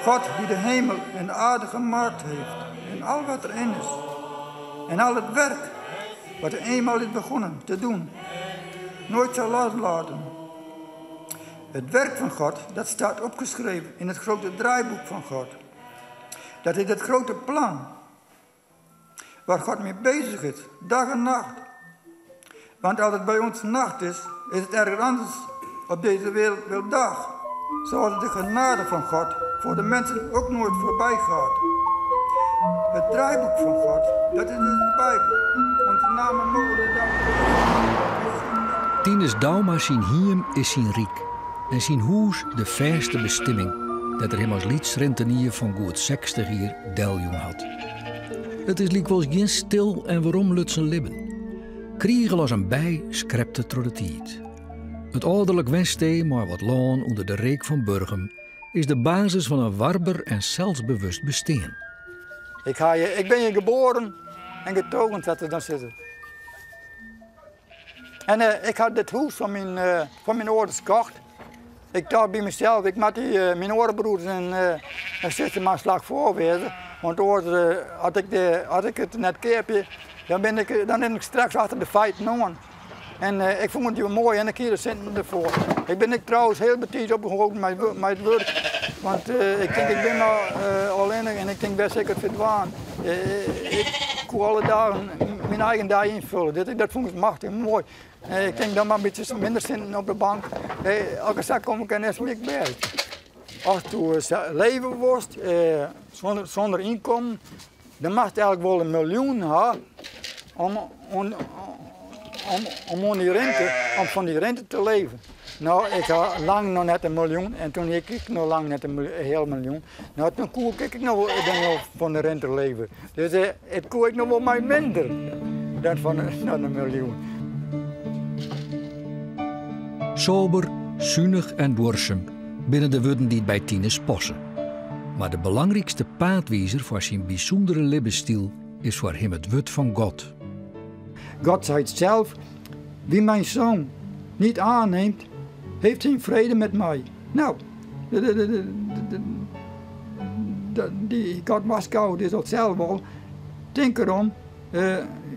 God die de hemel en de aarde gemaakt heeft en al wat erin is. En al het werk wat hij eenmaal is begonnen te doen, nooit zal loslaten. Het werk van God, dat staat opgeschreven in het grote draaiboek van God. Dat is het grote plan waar God mee bezig is, dag en nacht. Want als het bij ons nacht is, is het ergens anders op deze wereld wel dag. Zoals de genade van God voor de mensen ook nooit voorbij gaat. Het draaiboek van God, dat is dus de Bijbel. Onze namen mogen dan. Tinus Douma syn hiem is syn ryk en syn hûs de fêste bestimming dêr't er him as lyts rintenier fan goed 60 jier deljûn hat. It is lykwols gjin stil en weromlutsen libben. Krigel as in bij skrept er troch de tiid. It âlderlik wenstee mei wat lân ûnder de reek fan Burgum is de basis fan in warber en selsbewust bestean. Ik, ha, ik ben hier geboren en getogen, dat ze dan zitten. En ik had dit hûs fan myn âlders kocht. Ik tocht by mysels, ik moat dy, myn oare broers en suster mar in slach foar wêze. Want oars, as ik it net keapje, dan bin ik straks achter de feiten oan. En ik fûn it moai en ik hie de sinten derfoar. Ik bin ek trouwens hiel betiid opholden mei it wurk. Want ik tink, ik bin no allinnich en ik tink, wêr sil ik it foar dwaan? Ik koe alle dagen myn eigen dei ynfolje. Dat fûn ik machtich moai. Ik tink dan mar in bytsje minder sinten op de bank. Elke sa kom ik net gelyk bêst. Asto leve wolst sûnder ynkommen, dan moatst eigentlik wol in miljoen ha om oan dy rinte, om fan dy rinte te leven. No, ik ha lang noch net in miljoen en toen hie ik ek noch lang net in heal miljoen. No, toen koe ik ek noch wol, dan wol fan de rinte leve. Dus it koe ek noch wol mei minder dan fan dan in miljoen. Sober, sunich en duorsum binne de wurden dy't by Tinus passe. Mar de belangrykste paadwizer foar syn bysûndere libbensstyl is foar him it wurd fan God. God seit sels, wie mijn zoon niet aanneemt, heeft geen vrede met mij. Nou, die God warskôget is dat sels wol. Tink erom,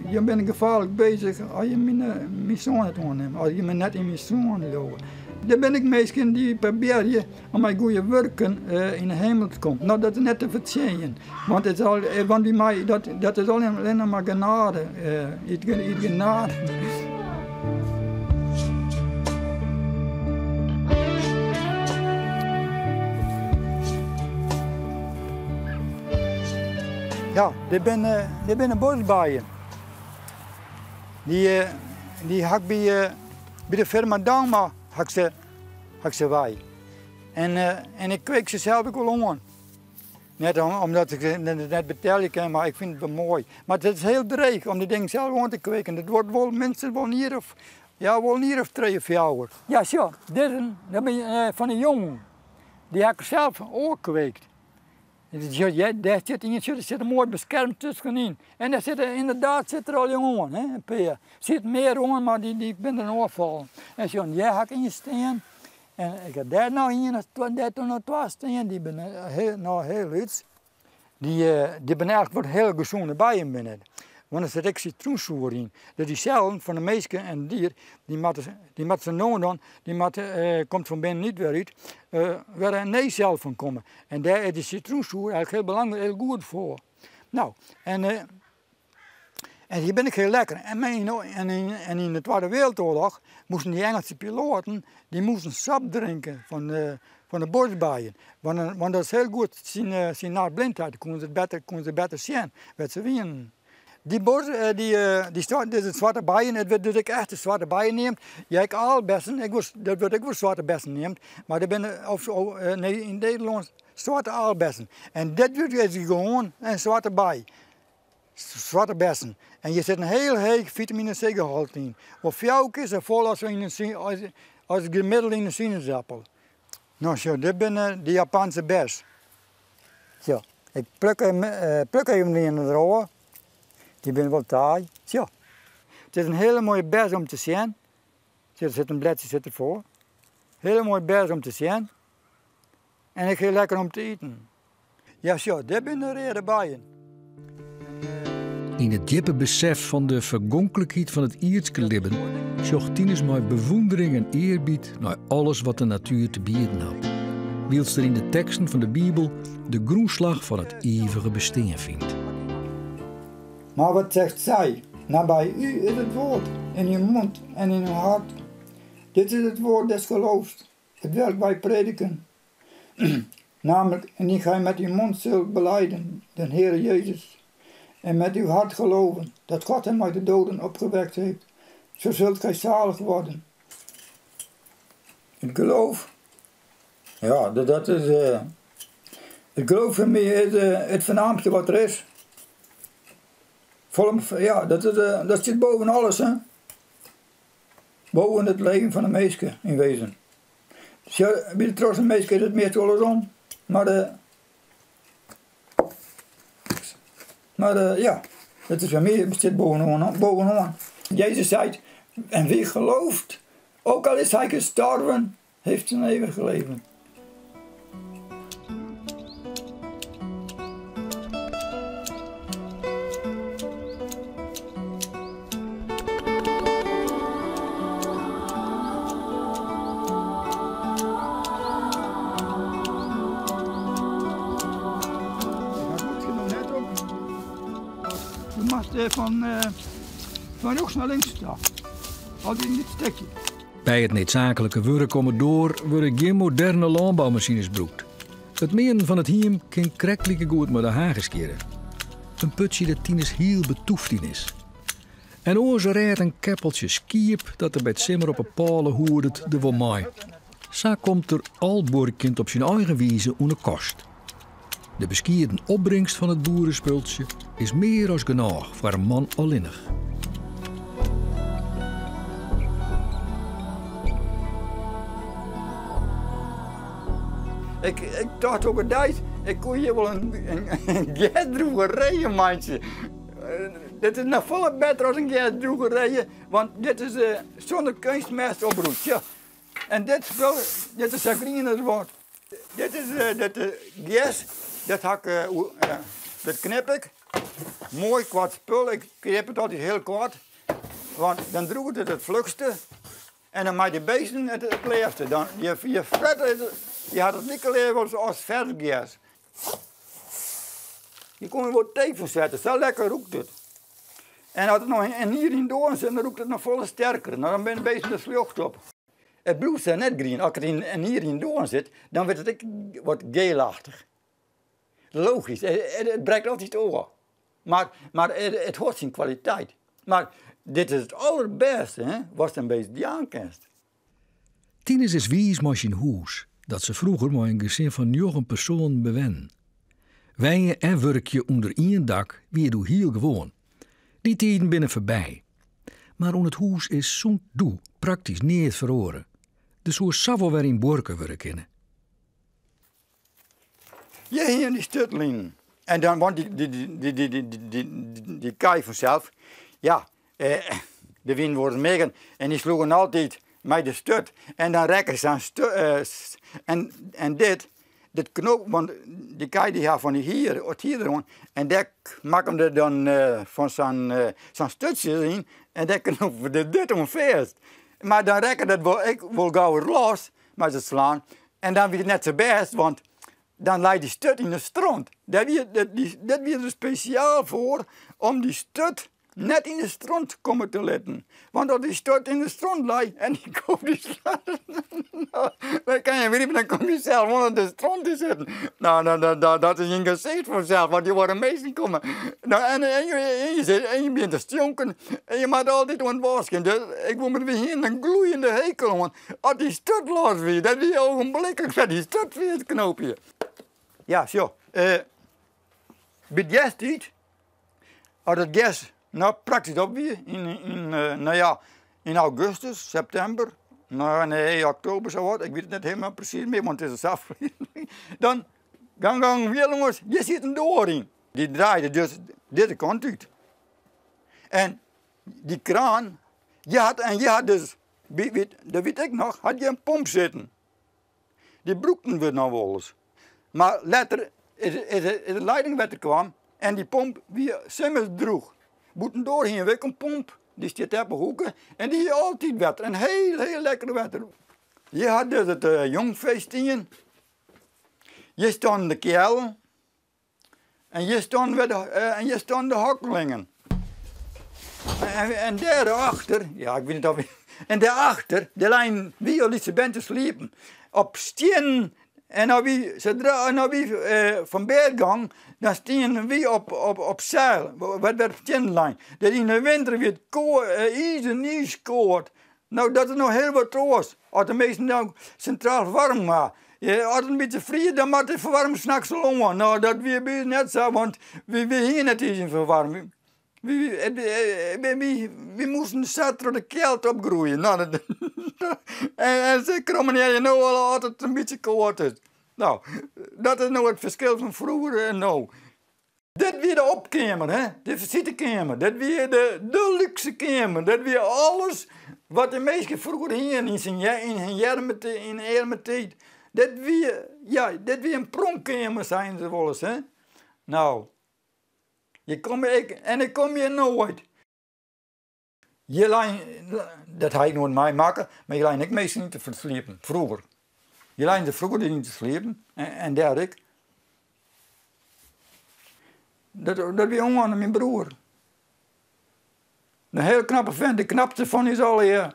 je binne gefaarlik bezich as je myn soan net oannimme, as je my net yn myn soan leauwe. Der binne ek minsken dy't probearje om mei goede wurken yn de hemel te kommen. No, dat is net te fertsjinjen, want, it is al, want by my, dat is allinnich mar genade, út genade. Ja, dit binne boskbijen. Dy ha ik by de firma Douma ha ik se wei. En ik kweek se sels ek wol oan. Net omdat ik it net betelje kin, mar ik fyn it wol moai. Mar it is hiel dreech om dy dingen sels oan te kweken. Dat duorret wol minstens wol in jier of, ja, wol in jier of trije of fjouwer. Ja, sjoch, dizze, dat binne fan de jongen. Dy ha ik sels oankweekt. Dêr sit ien, sjoch, der sit in moai beskermd tuskenyn. En dêr sitte ynderdaad sit der al jong oan, hè, in pear. Sit mear oan, mar dy binne der ôffallen. En sjoch, hjir ha ik ien stean. En ik ha dêr noch ien, of twa, dêr toen noch twa stean, dy binne heel, noch hiel lyts. Dy binne eigentlik wat hiel gesûne bijen binne it. Want der sit ek sitroensoer yn. Dus dy sellen fan de minske en it dier, dy moatte se no en dan, dy moatte, komt fan binnen út wer út, wer in nije sel fan komme. En dêr is de sitroensoer eigentlik hiel belangryk, hiel goed foar. No, en dy binne ek hiel lekker. En yn de Twadde Wereldoorlog moasten dy Engelse piloaten, dy moasten sap drinke fan de boskbijen. Want dat is hiel goed tsjin nachtblindheid. Dan koenen se better sjen wêr't se wienen. Dy bos, dy, dy dit is swarte bijen, it wurdt dus ek echte swarte bijen neamd. Je ek aalbessen, ek wol, dat wurdt ek wol swarte bessen neamd, mar der binne, of, oh, nee, yn Nederlân swarte aalbessen. En dit wurdt is gewoan in swarte bij. Swarte bessen. En hjir sit in hiel heech fitamine C gehalte yn. Wol fjouwer kear sa folle as yn in, as, as gemiddeld yn in sinaasappel. No sjoch, dit binne de Japanse bes. Sjoch, ik pluk even ien derôf. Dy binne wol taai. Sjoch, it is in hiele moaie bes om te sjen. Sjoch, der sit in bledsje sit derfoar. Hiele moaie bes om te sjen. En ik ha lekker om te iten. Ja, sjoch, dêr binne de reade beien. Yn it djippe besef fan de fergonklikheid fan it ierdske libben sjocht Tinus mei bewûndering en earbied nei alles wat de natuer te bieden hat, wylst er yn de teksten fan de Bibel de grûnslach fan it ivige bestean fynt. Maar wat zegt zij? Nabij u is het woord, in uw mond en in uw hart. Dit is het woord des geloofs, hetwelk wij prediken. Namelijk, indien gij met uw mond zult belijden den Heere Jezus en met uw hart geloven dat God hem uit de doden opgewekt heeft, zo zult gij zalig worden. Het geloof, ja, dat is. Het geloof voor mij is het voornaamste wat er is. Volm, ja, dat zit boven alles, hè. Boven het leven van de meesten in wezen. By de trossen minsken is it meastal oarsom, mar mar ja, it is foar my, it stiet bovenaan. bovenaan. Jezus seit, en wie gelooft, ook al is hij gestorven, heeft een eeuwig leven. Je moast fan rjochts nei links ta. Altyd in lyts stikje. By it needsaaklike wurk om 'e doar wurde gjin moderne lânboumasines brûkt. It meanen fan it hiem kin krekt like goed mei de hageskjirre. In putsje dêr't Tinus hiel betûft yn is. En oars rêdt in keppeltsje skiep dat er by 't simmer op 'e pôle hoedet der wol mei. Sa komt er al buorkjend op syn eigen wize oan 'e kost. De beskieden opbringst fan it boerespultsje is mear as genôch foar in man allinnich. Ik, ik tocht op in dei, ik koe hjir wol in, in gersdroege reeën meitsje. Dit is noch folle better as in gersdroege reeën, want dit is sûnder keunstmest opgroeid. Sjoch. En dit spul, dit is sa grien as wat. Dit is dit gers, dat ha ik, dat knip ik. Moai koart spul, ik knip it altyd hiel koart, want dan drûget it it fluchste. En dan mei de beesten it it leafste. Dan, je, je frette it, je hat it like leaf as fers gers. Je koene der wol tee fan sette, sa lekker rûkt it. En as it noch in hier yn doarn sit, dan rûkt it noch folle sterker. No, dan binne de beesten der sljocht op. It bliuwt sa net grien. As it in hier yn doarn sit, dan wurdt it ek wat geelachtich. Logysk, it brekt altyd ôf. Mar it hâldt syn kwaliteit. Mar dit is it allerbêste, hè, watst in beest jaan kinst. Tinus is wiis mei syn hûs, dat se froeger mei in gesin fan njoggen persoanen bewennen. Wenje en wurkje ûnder ien dak wie doe hiel gewoan. Dy tiden binne foarby. Mar oan it hûs is sûnt doe praktysk neat feroare. Der soe sa wol wer yn buorke wurde kinne. Hjir hiene dy sturtlinen. En dan, want dy kij fansels, ja, der wienen wolris miggen en dy sloegen altyd mei de sturt. En dan rekke sa'n sturt, en dit, dit knoop, want dy kij dy ha fan dy hier, it hier deroan, en dêr makken de dan fan sa'n sturtsje yn en dêr knopen de dit oan fêst. Mar dan rekke dat wol ek wol gau los mei it slaan. En dan wie it net sa bêst, want dan lei dy sturt yn de stront. Dêr wie, dat wie der spesjaal foar om dy sturt net yn de stront komme te litten. Want as dy sturt yn de stront lei en dy komt dy dan kan je begripe, dan kom je sels ûnder de stront te sitten. No, no, no, dat is in gesicht fansels, want je hoare minsken komme. No, en je sit en je begjint te stjonken en je moatte altyd oan it waskjen. Dus ik woe my hiene in gloeiende hekel oan. As dy sturt los wie, dat wie ogenblikkelijk wer dy sturt fêstknoopje. Ja, sjoch, by it gerstiid, as it gers no praktysk op wie, yn, no ja, yn augustus, septimber, no nee, oktober sawat, ik wit it net hielendal presys mear, want it is sa dan gang gang wie lâns, hjir siet in doar yn. Dy draaide dus dizze kant út. En dy kraan, je hat, en je hat dus dat wit ik noch, hat hjir in pomp sitten. Dy brûkten we noch wolris. Mar letter is it leidingwetter kwam en dy pomp wie simmers droech. Bûtendoar hiene we ek in pomp, dy stiet dêr op 'e hoeke en dy hie altyd wetter en heel, heel lekker wetter. Hjir hat dus it jongfee stien. Hjir stonden de keallen en hjir stonden wer de, en hjir stonden de hokkelingen. En dêrachter, ja ik wit net of en dêrachter, dêr leinen wy as lytse bern te sliepen. Op stiennen en as wy, sadra en as wy fan bêd gongen, dan stienen wy op seil, wat wer op stiennen lein. Dat yn de winter wie it iis en iiskoud. No dat is no hiel wat oars. As de minsken no sintraal ferwaarming ha. As it in bytsje friest dan moat de ferwaarming nachts al oan. No dat wie by ús net sa, want wy hiene net iens in ferwaarming. Wy moasten sa troch de kjeld opgroeie. No, en se krommenearje no al as it in bytsje koud is. No, dat is no it ferskil fan froeger en no. Dit wie de opkeamer, hè? De fisitekeamer. Dit wie de lúkse keamer. Dit wie alles wat de minsken froeger hiene yn syn yn hun earme yn earme tiid. Dit wie, ja, dit wie in pronkkeamer, seinen se wolris, hè? No, je komme ik, en ik kom hjir noait. Hjir lein, dat ha ik noait meimakke, mar hjir leinen ek minsken yn te fersliepen, froeger. Hjir leinen se froeger yn te sliepen en dêr ek. Dat, dat wie Oane, myn broer. In hiel knappe vent, de knapste fan ús allegear.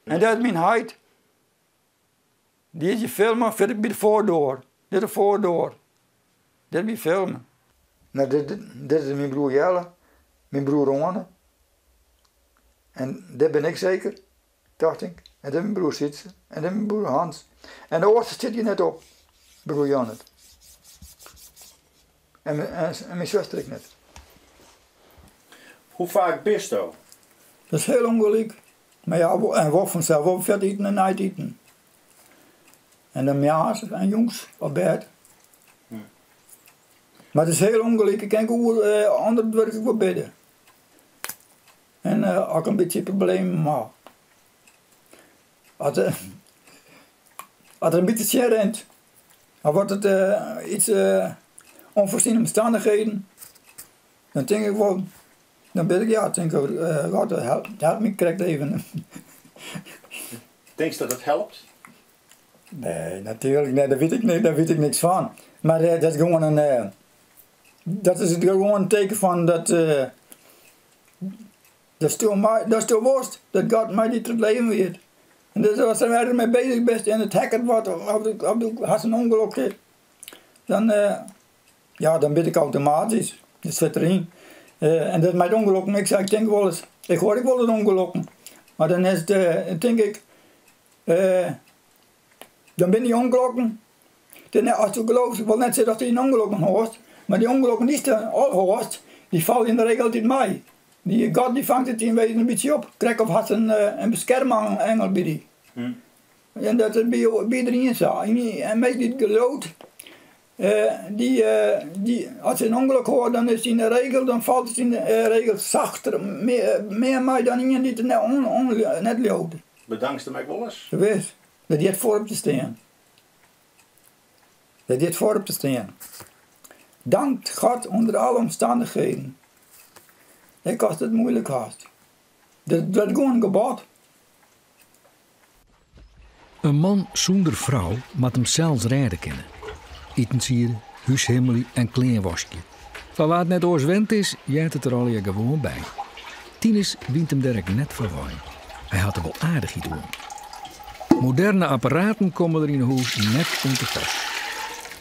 En dat is myn heit. Dy is hjir filme by de foardoar. Dit is de foardoar. Dit wie filme. No, dit, dit is myn broer Jelle, myn broer Oane. En dit bin ik seker, tocht ik. En dit is myn broer Sytse. En dit is myn broer Hans. En de oarste stiet hjir net op, broer Jannet. En, en, en myn suster ek net. Hoe faak bisto? Dat is hiel ûngelyk. Mar ja, en wol fansels wol foar it iten en nei it iten. En dan moarns en jûns op bêd. Mar it is hiel ûngelyk, ik kin goed ûnder it wurk ek wol bidde. En as ik in bytsje problemen ha. As as it in bytsje tsjinrint, of as it iets ûnfoarsiene omstannichheden, dan tink ik wol, Dan bid ik ja, tink ik, God help my krekt even. Tinkst dat it helpt? Nee, natuerlik net, dêr wit ik, dêr wit ik niks fan. Mar dat is gewoan in, dat is gewoan in teken fan dat, datsto wolst dat God mei dy troch it leven giet. En dus ast der ergens mei bezich bist en it heakket wat, of do hast in ûngelok, dan Ja, dan bid ik automatysk. Dat sit deryn. En dat mei ûngelokken, ik sei, ik tink wolris, ik hoor ek wolris ûngelokken. Mar dan is it, tink ik, dan binne dy ûngelokken, ast geloofst, wol net sizze datst gjin ûngelokken hâldst, mar dy ûngelokken dy'tst al hâldst, dy falle yn de regel altyd mei. Dy God dy fangt it yn wezen in bytsje op, krekt of hast in beskermengel by dy. En dat is by iderien sa. En minsken dy't geloofd, Dy, dy, as se in ûngelok hâlde, dan is it yn 'e regel, dan falt it yn 'e regel sachter, mear mei dan ien dy't it net leaut. Bedankst him ek wolris? Wis, dat heart foarop te stean. Dat heart foarop te stean. Dankt God ûnder alle omstannichheden. Ek ast it muoilik hast. Dat, dat is gewoan in gebod. In man sûnder frou moat himsels rêde kinne. Itensiede, húshimmelje en klean waskje. Foar wa't net oars wend is, heart it der allegear gewoan by. Tinus wynt him dêr ek net foar wei. Hy hat der wol aardichheid oan. Moderne apparaten komme der yn 'e hûs net oan te pas.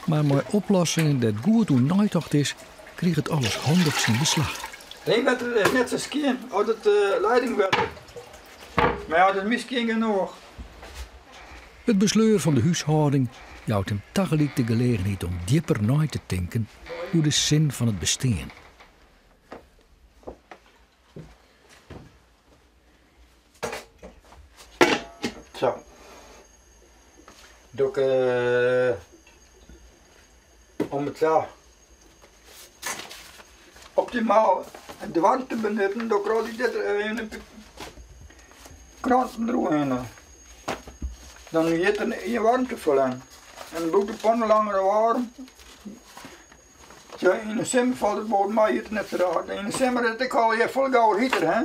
Mar mei oplossingen dêr't goed oer neitocht is, kriget alles handich syn beslach. Regenwetter is net sa skjin as it leidingwetter. Mar ja, dat is miskien genôch. It besleur fan de húshâlding jout him tagelyk de gelegenheid om djipper nei te tinken oer de sin fan it bestean. Sa. Doch ik om it sa optimaal de warmte te benutten, doch ik altyd dit even kranten deroerhinne. Dan giet der gjin waarmte ferlern. En dan bliuwt de panne langer waarm. Tsja, yn de simmer falt it wol mei, it net sa raar. Yn de simmer is it ek allegear folle gauwer hiter, hè.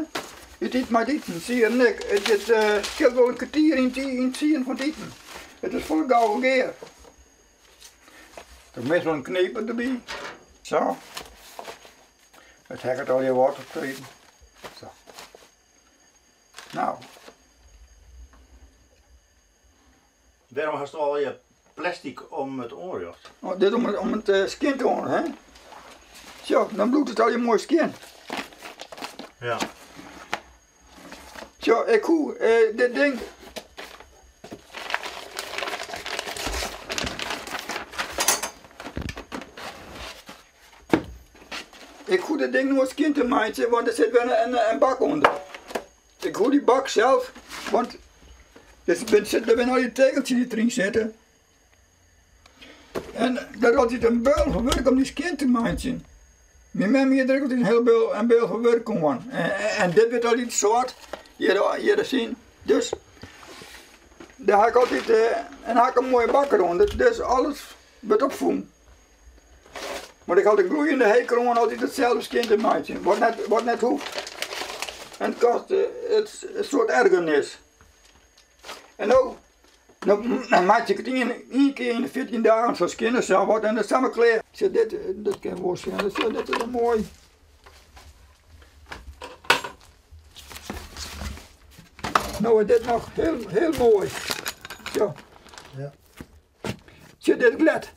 It iten mei it iten, sieren ek. It it skeelt wol in kertier yn it sieren fan it iten. It is folle gauwer gear. Der mist wol in kneper derby. Sa. It hekket allegear wat op it iten. Sa. No. Wêrom hast allegear plastic om it oanrjocht? Oh, dit om it skjin te hâlden, hè? Sjoch, dan bliuwt it allegear moai skjin. Ja. Sjoch, ik koe dit ding. Ik koe dit ding noait skjin te meitsjen, want der sit wer in bak ûnder. Ik koe dy bak sels, want der binne al dy tegeltsjes dy't deryn sitte. En dat is altyd in beul fan wurk om dy skjin te meitsjen. Myn mem hie der ek altyd in hiel beul, in beul fan wurk oan. En dit wurdt altyd swart, hjir syn. Dus dêr ha ik altyd en ha ik in moaie bak deroan. Dus alles wurdt opfûn. Want ik ha in gloeiende hekel oan altyd itselde skjin te meitsjen, wat net hoecht. En it kostet it in soart ergernis. En no, no meitsje ik it ien kear yn de 14 dagen sa skjin as sa wat en dan is it samar klear. Sjoch dit, dat kin wol sjen, sjoch dit is dan moai. No is dit noch hiel, hiel moai. Sjoch. Ja. Sjoch, dit is glêd,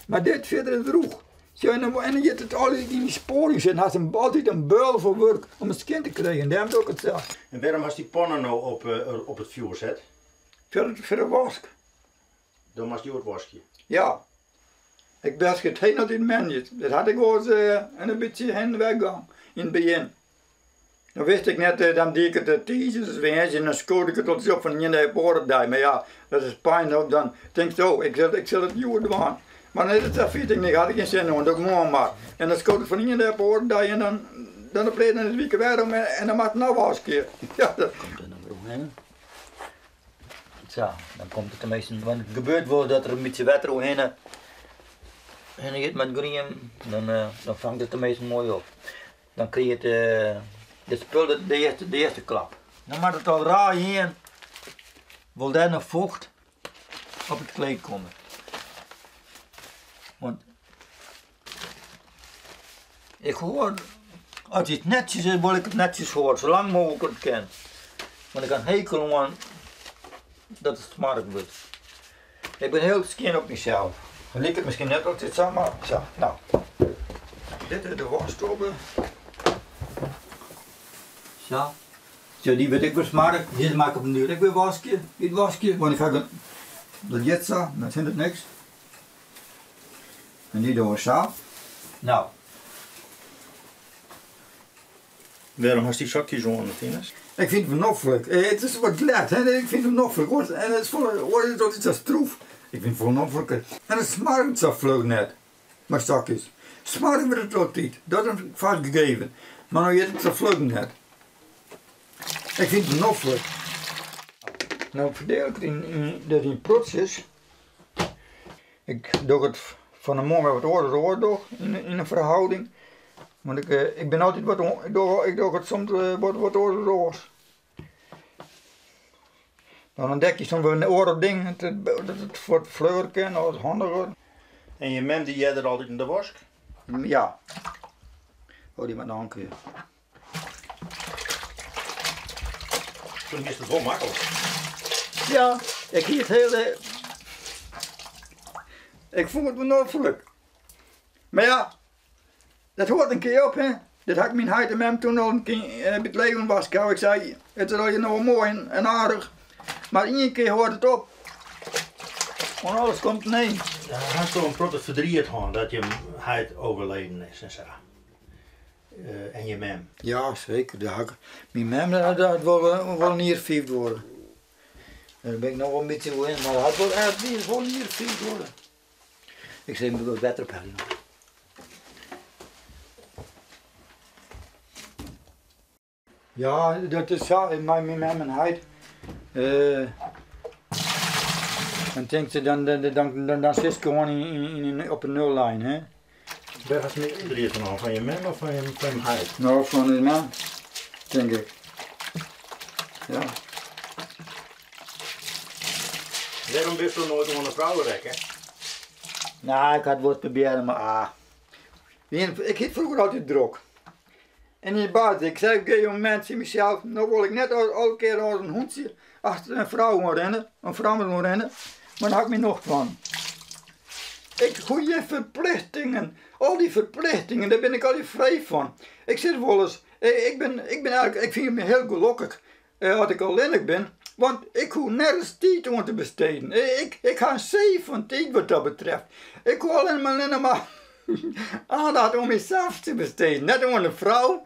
mar dit fierder is drûch. Sjoch, en dan giet it altyd yn dy spoaring sitten. Hast altyd in beul fan wurk om it skjin te krijen. Dêrom doch ik it sa. En wêrom hast dy panne no op it fjoer set? Foar de wask. Do moatst hjoed waskje? Ja. Ik wask it hiel altyd moandeis. Dat hat ik wolris in bytsje hinne en wer gong yn it begjin. Dan wist ik net, dan die ik it tiisdeis of woansdeis en dan skode ik it altyd op fan de iene dei op de oare dei. Mar ja, dat is pyn, dan tinkst oh, ik sil it hjoed dwaan. Mar dan is it safier, tink ik, haw ik gjin sin oan, doch ik moarn mar. En dan skoot it fan de iene dei op de oare dei en dan dan de is wike wer om en dan moat it noch waskje. Ja, dat komt der noch wer oerhinne. Sa, dan komt it tenminsten, want it gebeurt wol dat der in bytsje wetter oerhinne hinne giet mei it grien, dan fangt it tenminsten moai op. Dan kriget dit spul de earste klap. Dan moat it al raar gean, wol dêr noch focht op it kleed komme. Want ik hoor, as it netsjes is, wol ik it netsjes hâlde, sa lang mooglik it kin. Want ik ha in hekel oan dat it smoarch wurdt. Ik bin hiel skjin op mysels. Dan liket it miskien net altyd sa, mar sa. No. Dit is de wasktobbe. Sa. Sjoch, dy wurdt ek wer smoarch. Dit moat ik op den duer ek wer waskje. Útwaskje, want ik ha dat giet sa, dat hinderet niks. En dy dogge we sa. No. Wêrom hast dy sokjes oan, Martinus? Ik fyn it noflik. It is wat glêd, hè? Ik fyn it noflik. Oars, en it is folle, oars is it altyd sa stroef. Ik fyn it folle nofliker. En it smoarget sa fluch net, mei sokjes. Smoarch wurdt it altyd, dat is in fêst gegeven. Mar no giet it sa fluch net. Ik fyn it noflik. No ferdiel ik it yn, dus yn protsjes. Ik doch it fan 'e moarn wer wat oars as oars doch yn in ferhâlding. Want ik, ik bin altyd wat oan, ik doch, ik doch it soms wat, wat oars as oars. Dan ûntdek je soms wer in oare ding, dat it wat flugger kin of wat handiger. En je mem die earder altyd yn de wask? Ja. Oh, dy moat noch in kear. Toen is it wol maklik. Ja, ik hie it hiele. Ik fûn it wol noflik. Mar ja, dat hoort in kear op, hè. Dat ha ik myn heit en mem toen al in kear by it leven warskôge. Ik sei, it is allegear noch wol moai en aardich, mar ien kear hâldt it op. Oan alles komt in ein. Hasto in protte ferdriet hân dat jim heit overleden is en sa? En je mem? Ja, seker. Dat ha ik, myn mem dat hat wol, wol in jier fiif duorre. Dêr bin ik noch wol in bytsje oer hin, mar dat hat wol echt wol in jier fiif duorre. Ik sil even wat wetter ophelje. Ja, dat is sa, mei myn mem en heit. Dan tinkt se, dan, dan, dan, dan, dan sitst gewoan yn, yn, op 'e nullijn, hè. Wêr hast mear ûnderdriet fan hân, fan je mem of fan je, fan je heit? No, fan myn mem, tink ik. Ja. Wêrom bisto noait oan in frou rekke? No, ik ha it wolris probearre, mar ah. Ik hie it froeger altyd drok. En yn 'e basis, ik sei op in gegeven momint tsjin mysels, no wol ik net alle kearen as in hûntsje achter in frou oan rinne, in frou oan rinne, mar dan ha ik myn nocht fan. Ik hoech gjin ferplichtingen, al dy ferplichtingen, dêr bin ik allegear frij fan. Ik sis wolris, ik bin, ik bin eigentlik, ik fyn my hiel gelokkich as ik allinnich bin, want ik hoech nergens tiid oan te besteden. Ik, ik ha in see fan tiid wat dat betreft. Ik hoech allinnich mar aandacht oan mysels te besteden, net oan in frou.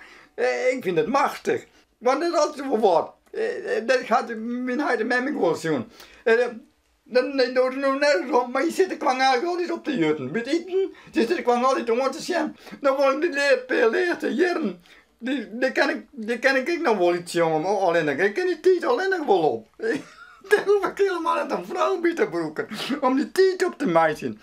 Ik fyn it machtich, want der is altyd wol wat. Dat hat myn heit en mem ek wol sjoen. Dan docht it no nergens om, mar je sitte kwang eigentlik altyd op te jutten. By it iten, se sitte kwang altyd oan te sjen. Dan wol ik dy pear lêste jierren, dy kin ik, dy kin ik ek noch wol iets sjonge, allinnich. Ik kin dy tiid allinnich wol op. Dêr hoech ik hielendal net in frou by te brûken om dy tiid op te meitsjen.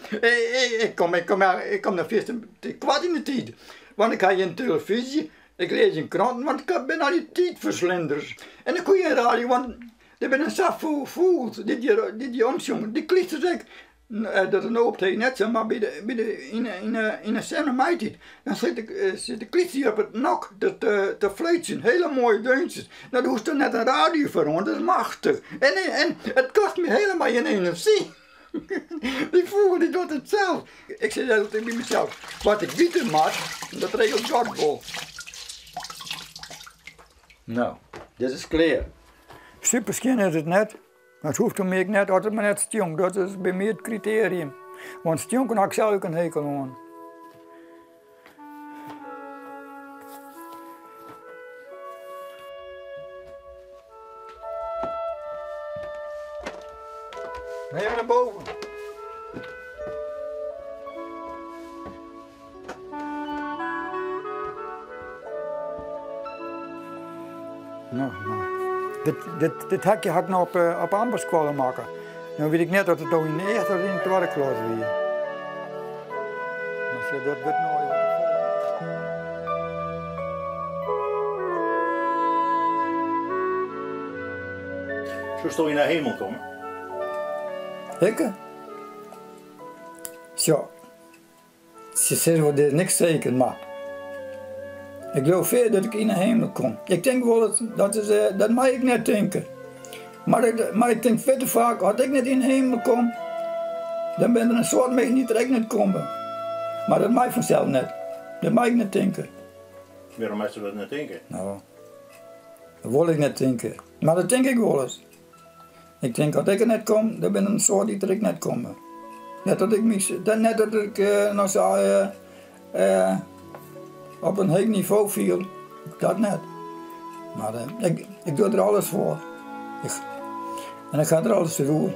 Ik kom, ik kom, ik kom noch fierste te koart yn de tiid, want ik ha gjin telefyzje, ik lês gjin kranten, want ik bin al dy tiidferslinders. En ik hoech gjin radio, want Der binne safolle fûgels dy't hjir, dy't hjir omsjonge. Dy klysters ek. Dat is no op it heden net sa, mar by de, by de, yn 'e, yn 'e, yn 'e simmer maitiid, dan sit de, sit de klyster hjir op it nok te, te, te fluitsjen. Hele moaie deuntsjes. No, dêr hoechst der net in radio foar oan, dat is machtich. En, en it kostet my helemaal gjin enerzjy. Dy fûgel dy docht it sels. Ik sis altyd by mysels, wat ik witte moat, dat regelt God wol. No, dit is klear. Super skjin is it net, mar it hoecht om my ek net as it mar net stjonkt. Dat is by my it kritearium. Want stjonken ha ik sels ek in hekel oan. Even naar boven. No, no. Dit, dit, dit hekje ha ik noch op, eh, op ambachtskoalle makke. No wit ik net oft it no yn de earste of yn de twadde klas wie. Mar sjoch, dat wurdt no even te folle. Soesto yn de hemel komme? Ikke? Sjoch. Se sizze wol, dit is niks seker, mar ik leau fear dat ik yn 'e hemel kom. Ik tink wolris, dat is, dat mei ik net tinke. Mar ik, mar ik tink fierder faak, as ik net yn 'e hemel kom, dan binne der in soad minsken dy't der ek net komme. Mar dat mei fansels net. Dat mei ik net tinke. Wêrom meist dat net tinke? No, dat wol ik net tinke. Mar dat tink ik wolris. Ik tink as ik der net kom, dan binne der in soad dy't der ek net komme. Net dat ik my, net dat ik no sa op in heech nivo fiel, dat net. Mar ik, ik doch der alles foar. En ik ha der alles foar oer.